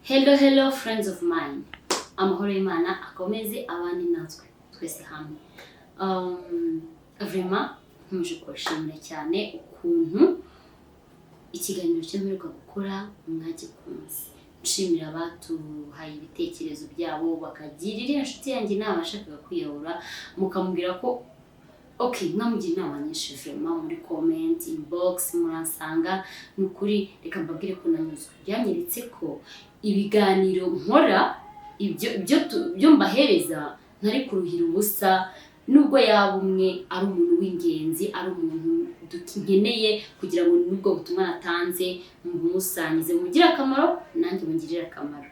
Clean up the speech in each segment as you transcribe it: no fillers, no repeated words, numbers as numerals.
Hello, hello, friends of mine. Amahoro y'Imana akomeze abane natwe twese hamwe. Vraiment nkomeje kubashimira cyane ukuntu ikiganiro cyo mperuka gukora mwagikunze. Nshimira abatuhaye ibitekerezo byabo, bakagira iriya nshuti yanjye inama yashakaga kwiyahura, mukamubwira ko okay, mwamugira inama nyinshi vraiment muri comment, inbox, muransanga. Ni ukuri reka mbabwire ko nanyuzwe. Byanyeretse ko ibiganiro nkora, ibyo mbahereza ntari kuruhira ubusa, nubwo yaba umwe ari umuntu w'ingenzi, ari umuntu nkeneye kugira ngo nubwo butumwa natanze mumusangize, mugire akamaro nanjye mungirire akamaro.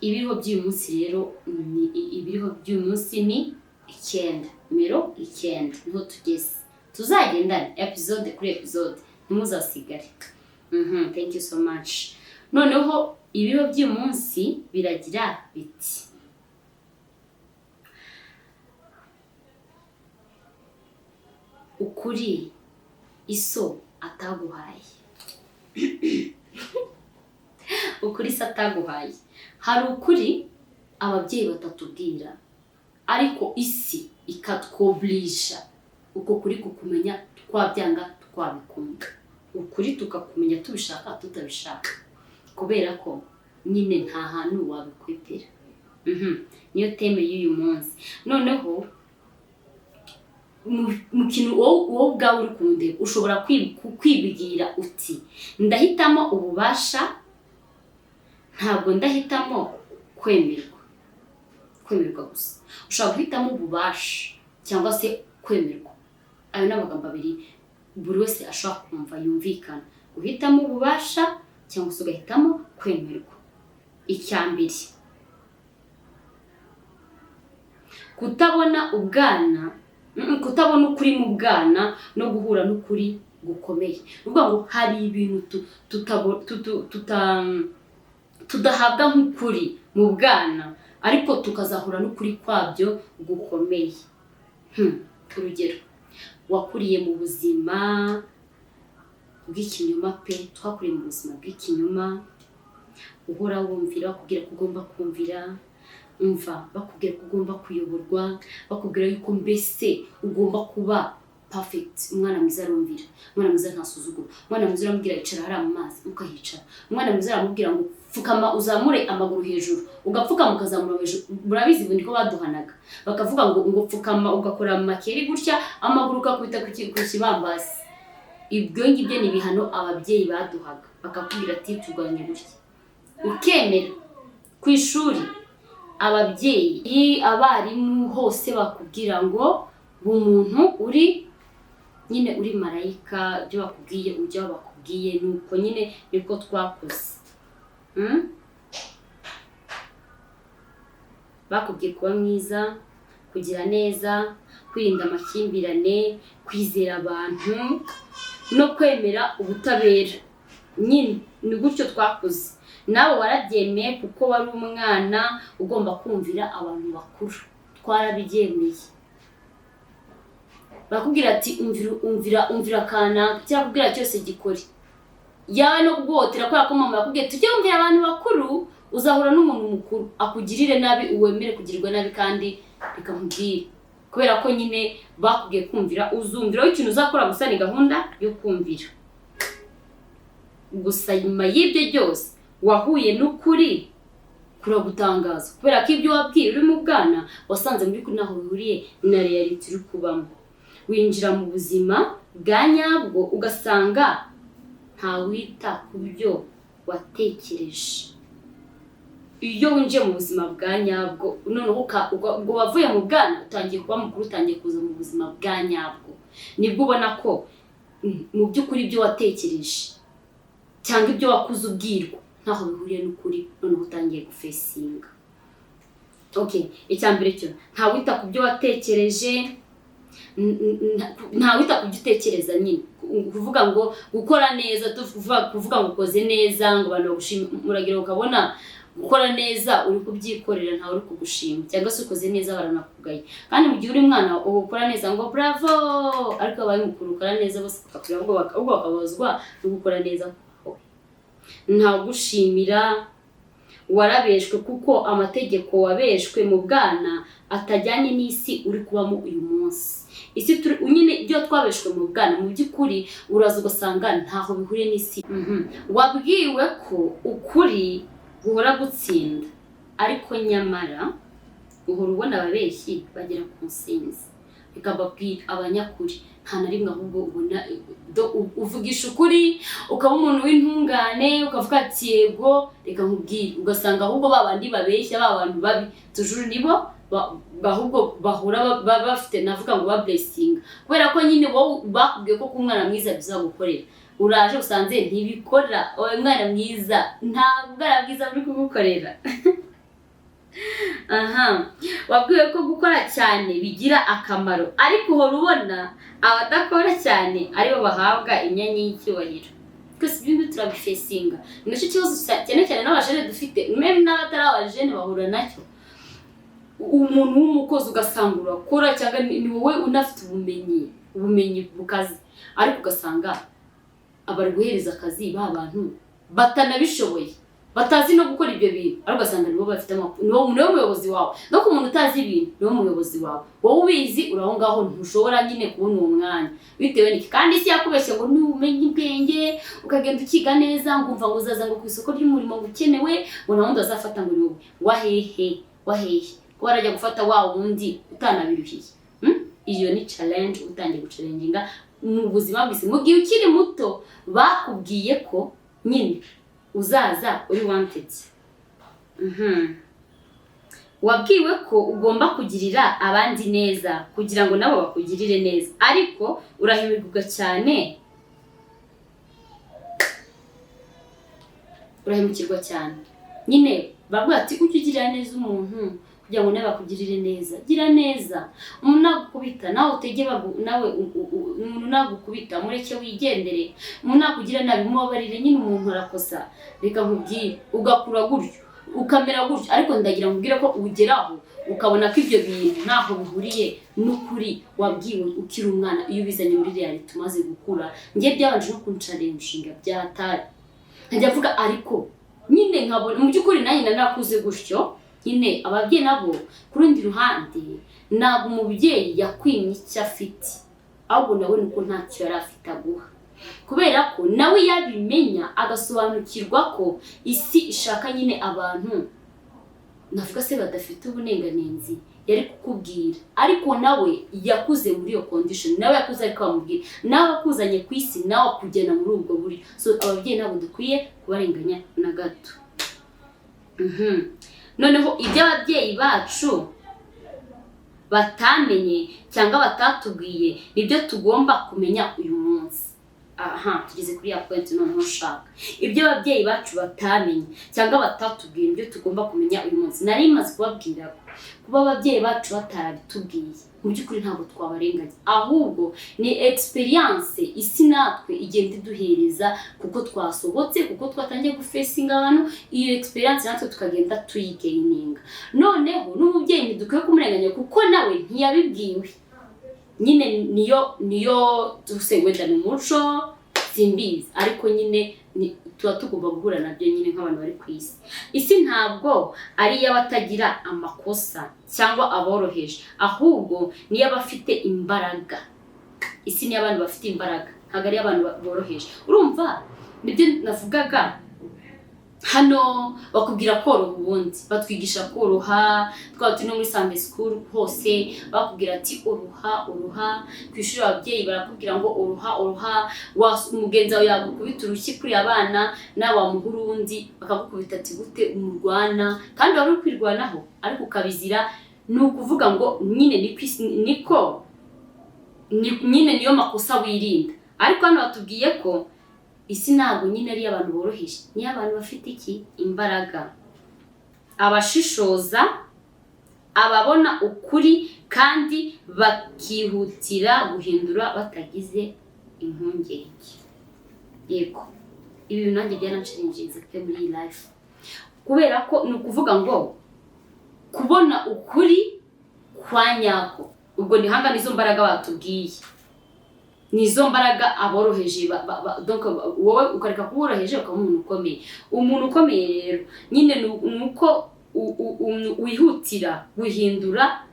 Ibiriho by'uyu munsi rero ni ibiriho by'uyu munsi ni 9, nimero 9 niho tugeze. Tuzagendane episode kuri episode, ntimuzasigare. Thank you so much. Noneho ibiriho by'uyu munsi biragira biti: ukuri iso ataguhaye. Ukuri se ataguhaye. Hari ukuri ababyeyi batatubwira, ariko isi ikatwobilisha uko kuri kukumenya, twabyanga twabikunda. Ukuri tukakumenya tubishaka tutabishaka, kubera ko nyine nta hantu wabikwepera. Niyo thème y'uyu munsi. Noneho mu kintu wowe ubwawe uri kundeba, ushobora kwibwira uti ndahitamo ububasha, ntabwo ndahitamo kwemerwa. Kwemerwa gusa. Ushobora guhitamo ububasha cyangwa se kwemerwa. Ayo ni amagambo abiri buri wese ashobora kumva yumvikana. Guhitamo ububasha cyangwa se ugahitamo kwemerwa. Icya mbere, kutabona ubwana, kutabona ukuri mu bwana no guhura n'ukuri gukomeye. Ni ukuvuga ngo hari ibintu tudahabwa nk'ukuri mu bwana, ariko tukazahura n'ukuri kwabyo gukomeye. Urugero, wakuriye mu buzima bw'ikinyoma pe, twakuriye mu buzima bw'ikinyoma, uhora wumvira bakubwira ko ugomba kumvira, umva bakubwira ko ugomba kuyoborwa, bakubwira yuko mbese ugomba kuba perfect. Umwana mwiza arumvira, umwana mwiza ntasuzugura, umwana mwiza uramubwira icara hariya mu mazi ukahicara, umwana mwiza aramubwira ngo pfukama uzamure amaguru hejuru, ugapfukama ukazamura hejuru. Murabizi ubu niko baduhanaga, bakavuga ngo pfukama ugakora makeri gutya, amaguru ukakubita ku kibambasi. Ibyo ngibyo ni ibihano ababyeyi baduhaga, bakakubwira ati turwanye gutya, ukemera. Ku ishuri ababyeyi, abarimu hose bakubwira ngo umuntu uri nyine uri marayika, ibyo bakubwiye ujya aho bakubwiye, nuko nyine niko twakoze. Bakubwiye kuba mwiza, kugira neza, kwirinda amakimbirane, kwizera abantu no kwemera ubutabera. Nyine ni gutyo twakoze. Nawe warabyemeye kuko wari umwana ugomba kumvira abantu bakuru. Twarabibyemeye. Bakubwira ati umvira, umvira, umvira kanaka, cyakubwira cyose gikore. Yawe no kuguhotera kubera ko mama yakubwiye tujye wumvira abantu bakuru, uzahura n'umuntu mukuru akugirire nabi, uwemere kugirirwa nabi kandi reka nkubwire. Kubera ko nyine bakubwiye kumvira, uzumvira aho ikintu uzakora gusa ni gahunda yo kumvira. Gusa nyuma y'ibyo byose wahuye n'ukuri kuragutangaza, kubera ko ibyo wabwiye uri mu bwana wasanze muri kuri ntaho bihuriye na reality uri kubamo. Winjira mu buzima bwa nyabwo ugasanga ntawita ku byo watekereje. Iyo winjiye mu buzima bwa nyabwo, noneho ubwo wavuye mu bwana utangiye kuba mukuru, utangiye kuza mu buzima bwa nyabwo, nibwo ubona ko mu by'ukuri ibyo watekereje cyangwa ibyo wakuze ubwirwa ntaho bihuriye n'ukuri, noneho utangiye gufesinga. Okay, icya mbere cyo ntawita ku byo watekereje, ntawita ku byo utekereza nyine. Kuvuga ngo gukora neza, kuvuga ngo ukoze neza ngo abantu bagushime, muragira ukabona gukora neza uri kubyikorera ntawe uri kugushima, cyangwa se ukoze neza baranakugaya. Kandi mu gihe uri mwana uba ukora neza ngo bravo, ariko abaye mukuru ukora neza bose bakakubwira, ahubwo bakababazwa no gukora neza kwawe. Ntawugushimira. Warabeshwe, kuko amategeko wabeshwe mu bwana atajyanye n'isi uri kubamo uyu munsi. Isi turi nyine, ibyo twabeshwe mu bwana, mu by'ukuri uraza ugasanga ntaho bihuriye n'isi. Wabwiwe ko ukuri guhora gutsinda, ariko nyamara uhora ubona ababeshyi bagera ku nsinzi. Reka mbabwire, abanyakuri nta na rimwe ahubwo ubona uvugisha ukuri, ukaba umuntu w'intungane, ukavuga ati yego. Reka nkubwire, ugasanga ahubwo ba bandi babeshya, ba bantu babi toujours, nibo ahubwo bahora bafite, navuga ngo ba blessinga, kubera ko nyine wowe bakubwiye ko kuba umwana mwiza bizagukorera. Uraje usanze ntibikora. Wowe mwana mwiza, nta bwana bwiza buri kugukorera. Aha wabwiwe ko gukora cyane bigira akamaro, ariko uhora ubona abadakora cyane aribo bahabwa imyanya y'icyubahiro. Twese ibyo ngibyo turabifacinga. Ni nacyo kibazo cyane cyane n'abajene dufite, même n'abatari abajene bahura nacyo. Umuntu w'umukozi, ugasanga urakora cyangwa ni wowe unafite ubumenyi bukaze, ariko ugasanga abari guhereza akazi ba bantu batanabishoboye, batazi no gukora ibyo bintu, ariko ugasanga nibo bafite amakuru, niwo muyobozi wawe. No ku muntu utazi ibintu niwo muyobozi wawe, wowe ubizi uri aho ngaho, ntushobora nyine kubona uwo mwanya. Bitewe n'iki? Kandi isi yakubeshye ngo numenye ubwenge, ukagenda ukiga neza, ngo umva ngo uzaza ngo ku isoko ry'umurimo ngo ukenewe, ngo nta wundi azafata ngo ni wowe. Wahehe, wahehe ko warajya gufata wa wundi utanabiruhiye? Iyo ni challenge utangiye guchallenginga mu buzima bw'isi. Mu gihe ukiri muto bakubwiye ko nyine uzaza uri wanted. Wabwiwe ko ugomba kugirira abandi neza kugira ngo nabo bakugirire neza, ariko urahimirwa cyane, urahemukirwa cyane. Nyine bavuga ati ujye ugirira neza umuntu kugira ngo nawe bakugirire neza. Gira neza. Umuntu nagukubita nawe utege nawe umuntu nagukubita mureke wigendere. Umuntu nakugira nabi mubabarire. Nyine umuntu arakosa. Reka nkubwire, ugakura gutyo, ukamera gutyo, ariko ndagira nkubwire ko ugeraho ukabona ko ibyo bintu ntaho bihuriye n'ukuri wabwiwe ukiri umwana iyo ubizanye muri reality umaze gukura. Njye byabanje no kunchallenginga byatari, nkajya mvuga, ariko nyine nkabona mu by'ukuri nanjye narakuze gutyo. Nyine ababyeyi nabo ku rundi ruhande, ntabwo umubyeyi yakwimye icyo afite, ahubwo nawe nuko ntacyo yari afite aguha, kubera ko nawe iyo abimenya agasobanukirwa ko isi ishaka nyine abantu, navuga se, badafite ubunenganenzi, yari kukubwira. Ariko nawe yakuze muri iyo condition, nawe yakuze ariko bamubwira, nawe akuzanye ku isi, nawe akujyana muri ubwo buryo. So ababyeyi ntabwo dukwiye kubarenganya na gato. Noneho ibyo ababyeyi bacu batamenye cyangwa batatubwiye nibyo tugomba kumenya uyu munsi. Aha tugeze kuri ya point noneho ushaka. Ibyo ababyeyi bacu batamenye cyangwa batatubwiye nibyo tugomba kumenya uyu munsi. Nari maze kubabwira ko kuba ababyeyi bacu batarabitubwiye, mu by'ukuri ntabwo twabarenganya, ahubwo ni experience isi natwe igenda iduhereza, kuko twasohotse, kuko twatangiye gufacinga abantu, iyo experience natwe tukagenda tuyigaininga. Noneho n'umubyeyi ntidukwiye kumurenganya, kuko nawe ntiyabibwiwe. Nyine niyo tuse, wenda ni umuco, simbizi, ariko nyine tuba tugomba guhura nabyo nyine nk'abantu bari ku isi. Isi ntabwo ari iy'abatagira amakosa cyangwa aboroheje, ahubwo ni iy'abafite imbaraga. Isi ni iy'abantu bafite imbaraga, ntabwo ari iy'abantu boroheje. Urumva nibyo navugaga. Hano bakubwira koroha, ubundi batwigisha koroha. Twaba turi no muri Sunday school, hose bakubwira ati uruha, uruha. Ku ishuri ababyeyi barakubwira ngo uruha, uruha. Mugenzi wawe yagukubita urushyi kuri abana, nawe wamuha urundi bakagukubita, ati gute umurwana kandi wari uri kwirwanaho, ariko ukabizira. Ni ukuvuga ngo nyine niko nyine niyo makosa wirinda. Ariko hano batubwiye ko isi ntabwo nyine ari iy'abantu boroheje, ni iy'abantu bafite iki? Imbaraga, abashishoza, ababona ukuri kandi bakihutira guhindura batagize impungenge. Yego, ibi bintu nanjye byaranchallenginze pe muri iyi life, kubera ko ni ukuvuga ngo kubona ukuri kwa nyako, ubwo ni hanga nizo mbaraga batubwiye. Ni izo mbaraga aboroheje donc wowe ukareka kuba woroheje, ukaba umuntu ukomeye. Umuntu ukomeye rero nyine ni uko wihutira guhindura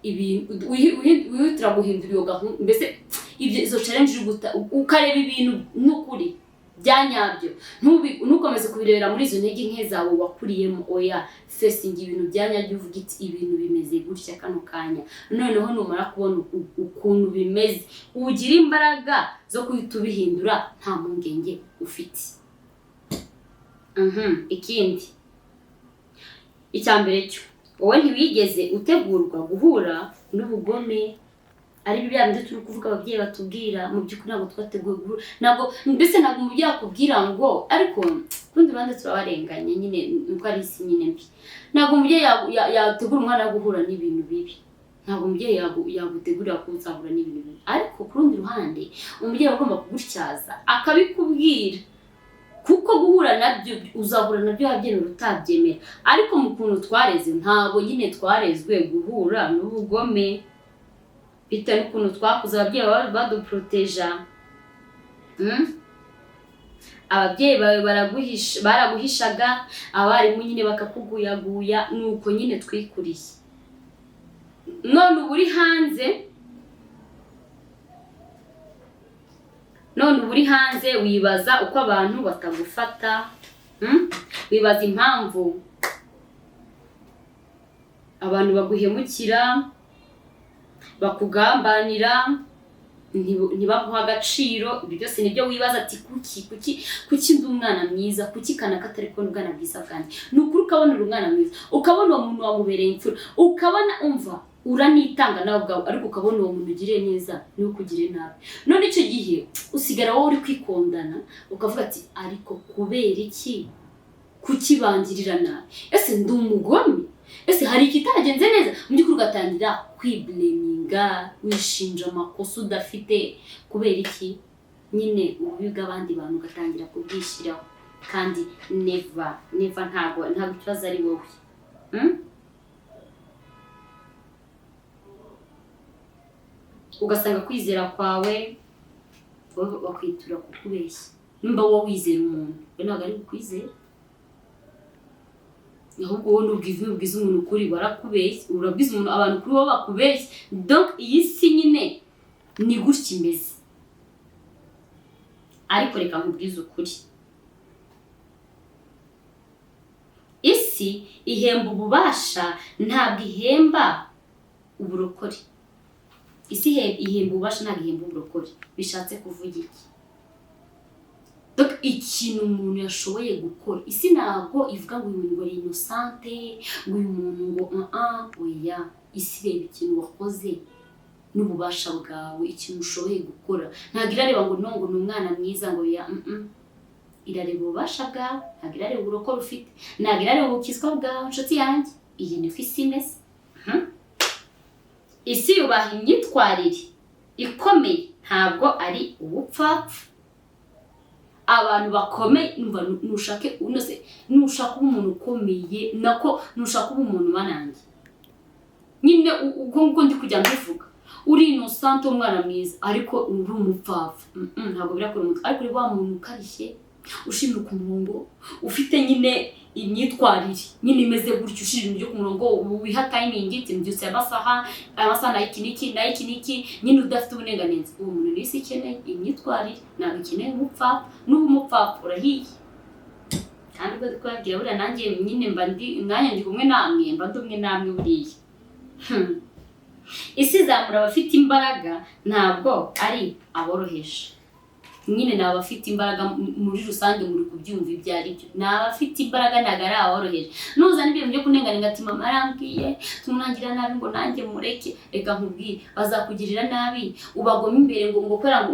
ibintu, wihutira guhindura iyo gahunda, mbese ibyo izo challenge uri guta, ukareba ibintu n'ukuri bya nyabyo, ntukomeze kubirebera muri izo ntege nke zawe wakuriyemo. Oya, facing ibintu bya nyabyo, uvuga iti: "Ibintu bimeze gutya kano kanya." Noneho numara kubona ukuntu bimeze, ugira imbaraga zo guhita ubihindura nta mpungenge ufite. Ikindi, icya mbere cyo, wowe ntiwigeze utegurwa guhura n'ubugome, ari byo bya bindi turi kuvuga ababyeyi batubwira. Mu by'ukuri ntabwo twateguwe guhura, ntabwo mbese, ntabwo umubyeyi akubwira ngo, ariko ku rundi ruhande turabarenganye nyine, nuko ari isi nyine mbi. Ntabwo umubyeyi yategura umwana wo guhura n'ibintu bibi, ntabwo umubyeyi yagutegurira ko uzahura n'ibintu bibi. Ariko ku rundi ruhande umubyeyi aba agomba kugutyaza akabikubwira, kuko guhura nabyo uzahura nabyo, wabyemera utabyemera. Ariko mu kuntu twareze, ntabwo nyine twarezwe guhura n'ubugome, bitewe n'ukuntu twakuze ababyeyi baba baduporoteja. Ababyeyi bawe baraguhishaga, abarimu nyine bakakuguyaguya, nuko nyine twikuriye. None uba uri hanze, none uba uri hanze wibaza uko abantu batagufata, Wibaza impamvu abantu baguhemukira, bakugambanira, ntibaguhe agaciro. Ibyo byose nibyo wibaza ati: "Kuki, kuki, kuki ndi umwana mwiza? Kuki kanaka atari kubona ubwana bwiza bwanjye?" Ni ukuri, ukabona uri umwana mwiza, ukabona uwo muntu wamubereye imfura, ukabona, umva, uranitanga nawe ubwawe, ariko ukabona uwo muntu ugiriye neza niwe ukugiriye nabi. None icyo gihe usigara wowe uri kwikondana, ukavuga ati: "Ariko kubera iki? Kuki bangirira nabi? Ese ndi umugome? Ese hari ikitagenze neza?" Mu by'ukuri ugatangira kwiblaminga, wishinja amakosa udafite. Kubera iki? Nyine ububi bw'abandi bantu ugatangira kubwishyiraho, kandi never, never, ntabwo ikibazo ari wowe. Ugasanga kwizera kwawe wowe bakwitura kukubeshya. Nimba wowe wizera umuntu, we ntabwo ari bukwizere, ahubwo wowe nubwiza umuntu ukuri barakubeshya, urabwiza umuntu abantu kuri wowe bakubeshya. Donc iyi si nyine ni gutya imeze. Ariko reka nkubwize ukuri, isi ihemba ububasha, ntabwo ihemba uburokore. Isi ihemba ububasha, ntabwo ihemba uburokore. Bishatse kuvuga iki? Donc ikintu umuntu yashoboye gukora, isi ntabwo ivuga ngo uyu muntu ngo ari innocent, ngo uyu muntu ngo oya. Isi ireba ikintu wakoze n'ububasha bwawe, ikintu ushoboye gukora. Ntabwo irareba ngo no, ngo ni umwana mwiza, ngo ya. Irareba ububasha bwawe, ntabwo irareba uburokore ufite, ntabwo irareba ubukizwa bwawe, inshuti yanjye. Iyi niko isi imeze. Isi yubaha imyitwarire ikomeye, ntabwo ari ubupfapfa. Abantu bakomeye, numva nushake unose, nushaka uba umuntu ukomeye, nako nushaka uba umuntu manange nyine, ubwo nguko ndi kujya mbivuga, uri innocent, umwana mwiza, ariko uri umupfapfa. Ntabwo birakora umutwe. Ariko uri wa muntu ukarishye, ushinzwe ku murongo, ufite nyine imyitwarire nyine imeze gutyo, ushyira ibintu byo ku murongo, wiha timing, iti mbyutse amasaha, aya masaha na iki n'iki na iki n'iki, nyine udafite uburenganzira. Uwo muntu niyo isi ikeneye imyitwarire, ntabwo ikeneye umupfapfa. N'uba umupfapfa urahiye. Kandi ubwo ndi kubabwira, buriya nanjye nyine mba ndi nanjye ndi kumwe namwe, mba ndi umwe namwe buriya. Isi izamura abafite imbaraga, ntabwo ari aboroheje. Nyine ni abafite imbaraga muri rusange, muri kubyumva ibyo ari byo, ni abafite imbaraga, ntabwo ari aboroheje. Nuzana ibintu byo kunenganenga ati: "Mama arambwiye tumwangira nabi ngo nanjye mureke," reka nkubwire, bazakugirira nabi ubagome imbere ngo kubera ngo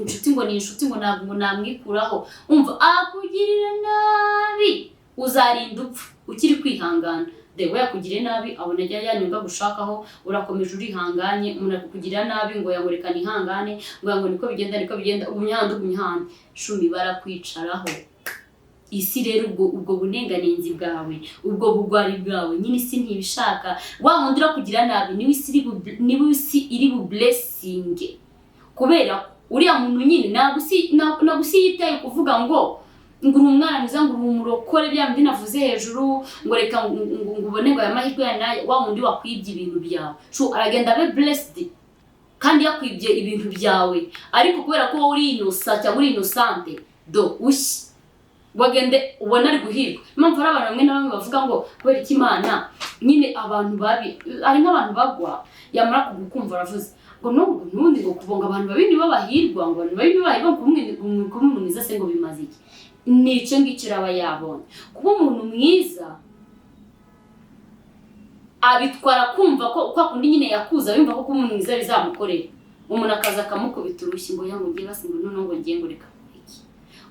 inshuti, ngo ni inshuti, ngo ntabwo ngo namwikuraho. Umva, akugirira nabi uzarinda upfa ukiri kwihangana. De we yakugiriye nabi, abona ajya yanyumva gushakaho, urakomeje urihanganye. Umuntu akakugirira nabi ngo yangorekane ihangane, ngo niko bigenda, niko bigenda, ugumye handi, ugumye handi, shumi barakwicaraho. Isi rero ubwo bunenganenzi bwawe, ubwo bugwari bwawe nyine, isi ntibishaka. Wa wundi urakugira nabi niwe isi iri bu blessing, kubera ko Uriya muntu nyine ntabwo isi yitaye kuvuga ngo uri umwana mwiza, ngo uri umurokore, bya bindi navuze hejuru, ngo reka ngo ubone ngo aya mahirwe ya nayo. Wa wundi wakwibye ibintu byawe, shu, aragenda abe blessed kandi yakwibye ibintu byawe, ariko kubera ko wowe uri innocent cyangwa uri innocente, do ushyi wagende ubona ari guhirwa. Impamvu hari abantu bamwe na bamwe bavuga ngo kubera iki Imana nyine abantu babi, hari nk'abantu bagwa, yamara kugukumva aravuze ngo nubwo nubundi ngo kubonga abantu babi nibo bahirwa, ngo abantu babi nibo bahirwa, kuba umuntu mwiza se ngo bimaze iki? Ni icyo ngicyo aba yabonye. Kuba umuntu mwiza abitwara kumva ko kwa kundi nyine yakuza yumva ko kuba umuntu mwiza bizamukorera. Umuntu akaza akamukubita urushyi ngo yangu ngiye basi, ngo noneho ngo ngiye, ngo reka iki,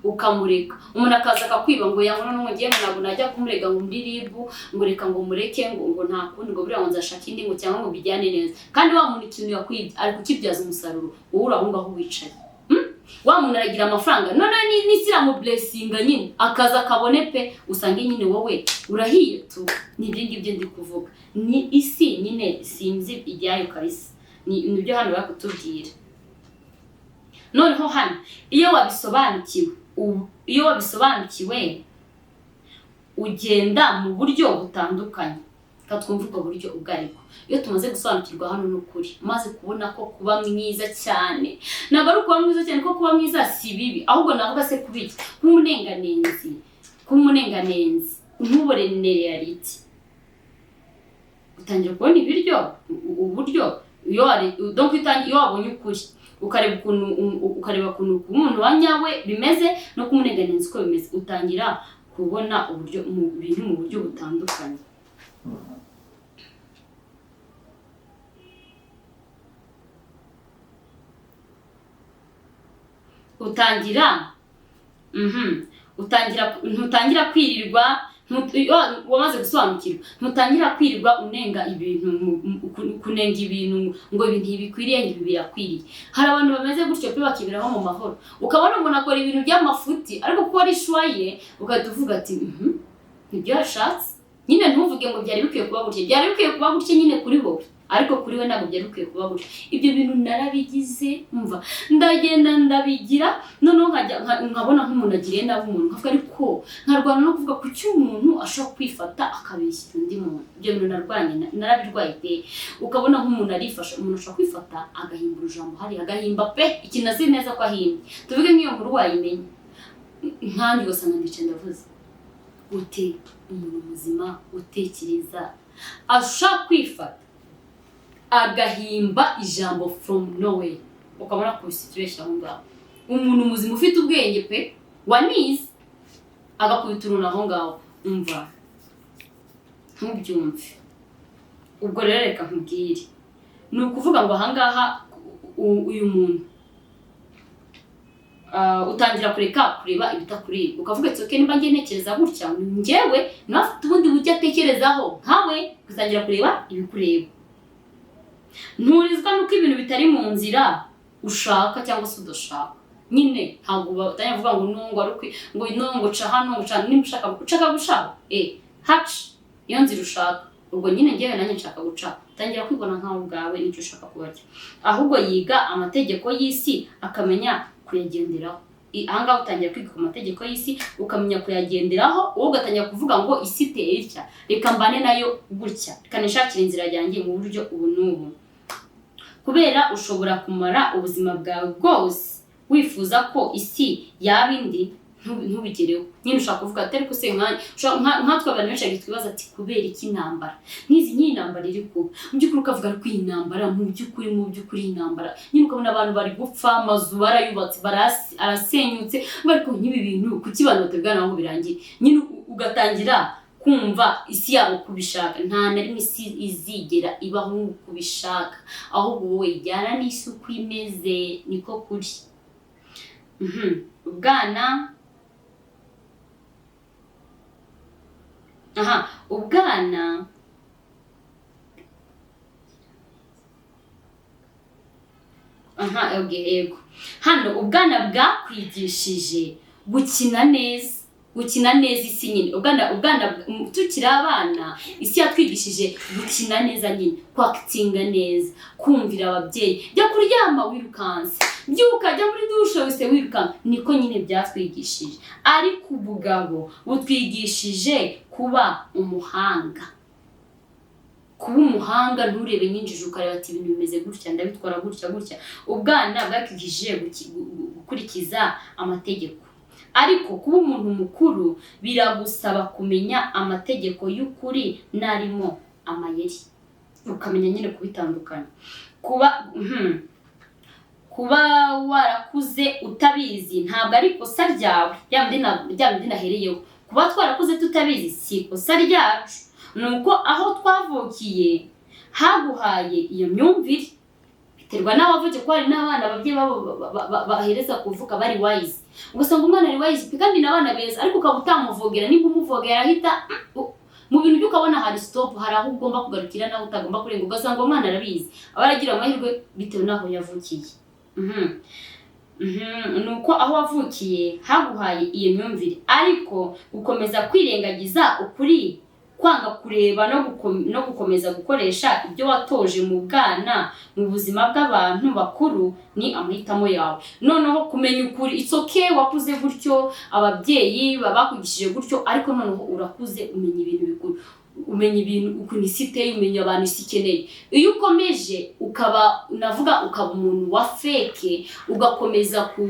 ukamureka. Umuntu akaza akakwiba ngo yangu noneho ngo ngiye, ngo ntabwo najya kumurega ngo muri RIB, ngo reka ngo mureke, ngo nta kundi, ngo buriya ngo nzashaka indi, ngo cyangwa ngo bijyane neza. Kandi wa muntu ikintu yakwibye ari kukibyaza umusaruro, wowe uri aho ngaho wicaye. Wa muntu aragira amafaranga, noneho n'isi iramublessinga nyine, akaza akabone pe, usange nyine wowe urahiye tu. Ni ibyo ngibyo ndi kuvuga, ni isi nyine sinzi ijyayo kabisa, ni nibyo hano bari kutubwira. Noneho hano iyo wabisobanukiwe ugenda mu buryo butandukanye. Reka twumve ubwo buryo ubwo aribwo. Iyo tumaze gusobanukirwa hano n'ukuri, maze kubona ko kuba mwiza cyane ntabwo ari ukuba mwiza cyane, ko kuba mwiza si bibi, ahubwo navuga se kuba iki? Kuba umunenganenzi, ntubone reality, utangira kubona ibiryo uburyo iyo donc iyo wabonye ukuri, ukareba ukuntu kuba umuntu wa nyawe bimeze no kuba umunenganenzi uko bimeze, utangira kubona uburyo mu bintu mu buryo butandukanye. Utangira utangira ntutangira kwirirwa iyo wamaze gusobanukirwa, ntutangira kwirirwa unenga ibintu, kunenga ibintu ngo ibi ntibikwiriye, ngo ibi birakwiriye. Hari abantu bameze gutyo pe, bakiberaho mu mahoro, ukabona umuntu akora ibintu by'amafuti, ariko kuko ari choix ye, ugahita uvuga ati nibyo yashatse nyine. Ntuvuge ngo byari bikwiye kuba gutya. Byari bikwiye kuba gutya nyine kuri wowe, ariko kuri we ntabwo byari bikwiye kuba gutya. Ibyo bintu narabigize, umva, ndagenda ndabigira, noneho nkajya nkabona nk'umuntu agiriye nabi umuntu, nkavuga, ariko nkarwana no kuvuga kuki umuntu ashobora kwifata akabeshyira undi muntu. Ibyo bintu narwanye narabirwaye pe. Ukabona nk'umuntu arifasha, umuntu ashobora kwifata agahimbura ijambo hariya, agahimba pe ikintu azi neza ko ahimbye. Tuvuge nk'iyo nkuru wayimenya nkanjye, ugasanga ndicaye ndavuze ute umuntu muzima utekereza ashobora kwifata agahimba ijambo from nowhere, ukabona kubisa ikibeshya aho ngaho. Umuntu muzima ufite ubwenge pe, wanize, agakubita uruntu aho ngaho, umva, ntubyumve. Ubwo rero reka nkubwire, ni ukuvuga ngo ahangaha uyu muntu utangira kureka kureba ibitakureba, ukavuga ati okay, nimba ngiye ntekereza gutya, njyewe nawe afite ubundi buryo atekerezaho nkawe, ugatangira kureba ibikureba. Nturizwa nuko ibintu bitari mu nzira ushaka cyangwa se udashaka nyine. Ntabwo batangira kuvuga ngo nungo ari ngo no ngo ca hano, ngo ca hano. Nimba ushaka gushaka haca iyo nzira ushaka, ubwo nyine njyewe nanjye nshaka guca. Tangira kwibona nkawe ubwawe nicyo ushaka kuba cyo. Ahubwo yiga amategeko y'isi akamenya kuyagenderaho. Ahangaha utangira kwiga ku mategeko y'isi ukamenya kuyagenderaho, wowe ugatangira kuvuga ngo isi iteye itya, reka mbane nayo gutya, reka nishakire inzira yanjye mu buryo ubu n'ubu. Kubera ushobora kumara ubuzima bwawe bwose wifuza ko isi yaba indi, ntubigereho nyine. Ushobora kuvuga ati ariko se nkatwe abantu benshi twibaza ati kubera iki intambara nk'izi, nk'iyi ntambara iri kuba? Mu by'ukuri ukavuga ariko iyi ntambara, mu by'ukuri iyi ntambara nyine, ukabona abantu bari gupfa, amazu barayubatse arasenyutse, ariko nk'ibi bintu kuki abantu batabigana ngo birangire nyine? Ugatangira kumva isi yabo kubishaka. Nta na rimwe isi izigera ibaho nk'uko ubishaka, ahubwo wowe jyana n'isi uko imeze, niko kuri. Ubwana, aha ubwana, aha okay, yego, hano ubwana bwakwigishije gukina neza. Gukina neza isi nyine, ubwana tukiri abana, isi yatwigishije gukina neza nyine, kwactinga neza, kumvira ababyeyi, jya kuryama wirukanse, byuka jya muri dushe wese wirukanka, niko nyine byatwigishije. Ariko ubugabo butwigishije kuba umuhanga. Kuba umuhanga, nturebe nyinjije, ukareba ati ibintu bimeze gutya, ndabitwara gutya gutya. Ubwana bwatwigishije gukurikiza amategeko, ariko kuba umuntu mukuru biragusaba kumenya amategeko y'ukuri n'arimo amayeri, ukamenya nyine kubitandukanya. Kuba warakuze utabizi ntabwo ari ikosa ryawe, bya bindi nahereyeho. Kuba twarakuze tutabizi si ikosa ryacu, ni uko aho twavukiye haguhaye iyo myumvire. Biterwa n'abavukiye, ko hari n'abana ababyeyi babo bahereza kuvuka bari wise, ugasanga umwana ari wise pe, kandi n'abana beza, ariko ukaba utamuvogera. Nimba umuvogera ahita mu bintu byo, ukabona hari stop, hari aho ugomba kugarukira n'aho utagomba kurenga, ugasanga umwana arabizi, aba aragira amahirwe bitewe n'aho yavukiye. Ni uko aho wavukiye haguhaye iyo myumvire, ariko gukomeza kwirengagiza ukuri, kwanga kureba no gukomeza gukoresha ibyo watoje mu bwana mu buzima bw'abantu bakuru ni amahitamo yawe. Noneho kumenya ukuri, it's okay, wakuze gutyo, ababyeyi baba bakwigishije gutyo, ariko noneho urakuze, umenya ibintu bikuru, umenya ibintu ukuntu isi iteye, umenya abantu isi ikeneye. Iyo ukomeje ukaba, navuga, ukaba umuntu wa fake, ugakomeza ku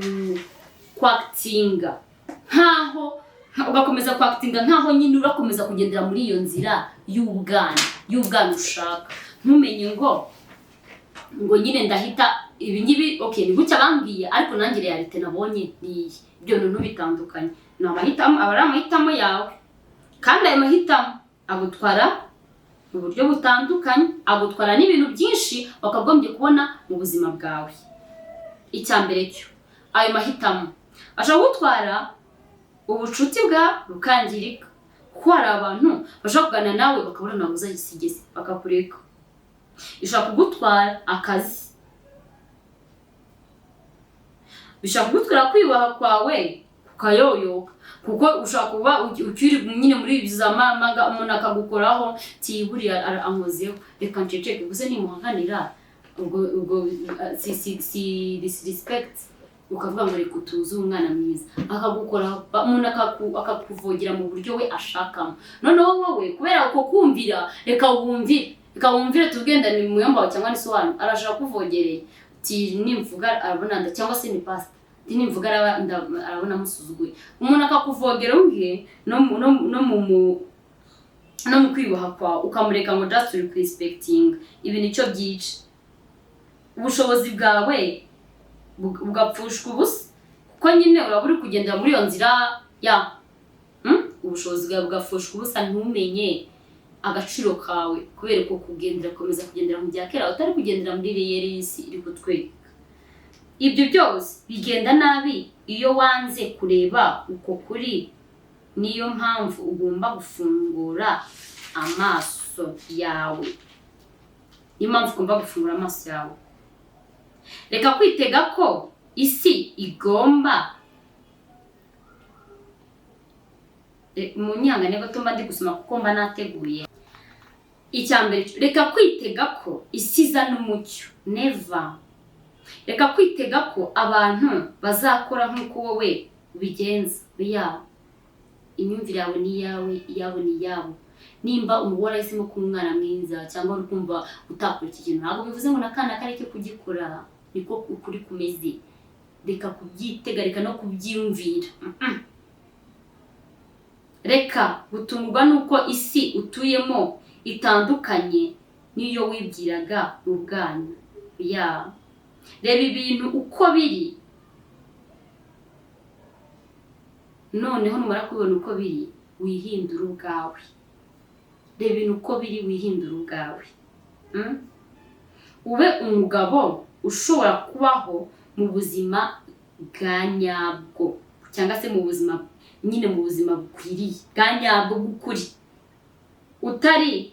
kwactinga nkaho, ugakomeza kwactinga nkaho nyine urakomeza kugendera muri iyo nzira y'ubwana ushaka, ntumenye ngo nyine ndahita ibi ngibi, okay, ni gutya bambwiye, ariko nanjye réalité nabonye ni iyi. Ibyo bintu bitandukanye ni amahitamo, aba ari amahitamo yawe, kandi ayo mahitamo agutwara mu buryo butandukanye, agutwara n'ibintu byinshi wakagombye kubona mu buzima bwawe. Icya mbere cyo, ayo mahitamo ashobora kugutwara ubucuti bwawe bukangirika, kuko hari abantu bashobora kuganira nawe bakabona ntabwo uzayisigeze, bakakureka. Ishobora kugutwara akazi, bishobora kugutwara kwiyubaha kwawe kukayoyoka, kuko ushobora kuba ukiri nyine muri za mamaga, umuntu akagukoraho ti buriya ankozeho, reka nceceke gusa, nimuhanganira ubwo si disrespect, ukavuga ngo reka utuze umwana mwiza, akagukora, umuntu akakuvogera mu buryo we ashakamo. Noneho wowe kubera uko kumvira, reka wumvire, reka wumvire, tugenda ni muyomba wawe cyangwa ni so wanyu arashaka kuvogereye, ti nimvuga arabona nda, cyangwa se ni pastor, ti nimvuga arabona amusuzuguye. Umuntu akakuvogera ubwe no mu kwiyubaha kwawe, ukamureka ngo just uri respecting. Ibi nicyo byica ubushobozi bwawe, bugapfushwa ubusa, kuko nyine uraba uri kugendera muri iyo nzira ya Ubushobozi bwawe bugapfushwa ubusa, ntumenye agaciro kawe kubera ko kugendera, gukomeza kugendera mu bya kera, utari kugendera muri réel y'isi iri kutwereka. Ibyo byose bigenda nabi iyo wanze kureba uko kuri. Niyo mpamvu ugomba gufungura amaso yawe, niyo mpamvu ugomba gufungura amaso yawe. Reka kwitega ko isi igomba mu nyangane gato, mba ndi gusoma kuko mba nateguye. Icya mbere, reka kwitega ko isi izana umucyo, never. Reka kwitega ko abantu bazakora nk'uko wowe ubigenza ya imyumvire yawe ni iyawe, iyabo ni iyabo. Nimba umugore ahisemo kuba umwana mwiza, cyangwa uri kumva utakora iki kintu, ntabwo bivuze ngo n'akana kareke kugikora. Niko ukuri kumeze. Reka kubyitega, reka no kubyiyumvira. Reka gutungurwa n'uko isi utuyemo itandukanye n'iyo wibwiraga mu bwana. Ya, reba ibintu uko biri. Noneho numara kubibona uko biri, wihindure ubwawe. Reba ibintu uko biri, wihindure ubwawe. Ube umugabo ushobora kubaho mu buzima bwa nyabwo, cyangwa se mu buzima nyine, mu buzima bukwiriye bwa nyabwo bw'ukuri, utari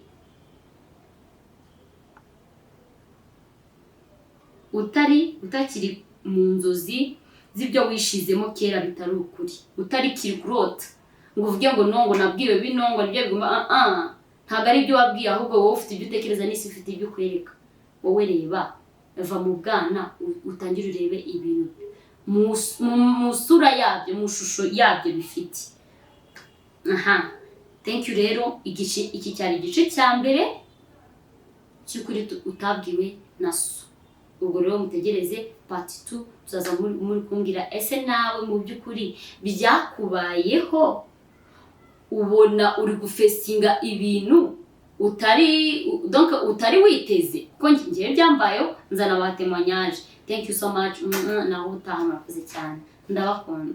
utakiri mu nzozi z'ibyo wishizemo kera bitari ukuri, utarikiri kurota. Ngo uvuge ngo no, ngo nabwiwe bino, ngo nibyo bigomba. Ah ah, ntabwo ari ibyo wabwiye, ahubwo wowe ufite ibyo utekereza n'isi ufite ibyo ukwereka. Wowe reba, va mu bwana, utangire urebe ibintu mu sura yabyo, mu shusho yabyo bifite. Aha, thank you. Rero igice iki cyari igice cya mbere cy'ukuri utabwiwe na so. Ubwo rero mutegereze part 2, tuzaza muri kumbwira ese nawe mu by'ukuri byakubayeho, ubona uri gufacinga ibintu utari, donc utari witeze, kuko njyewe byambayeho, nzana ba témoignage. Thank you so much. Naho utaha, murakoze cyane, ndabakunda.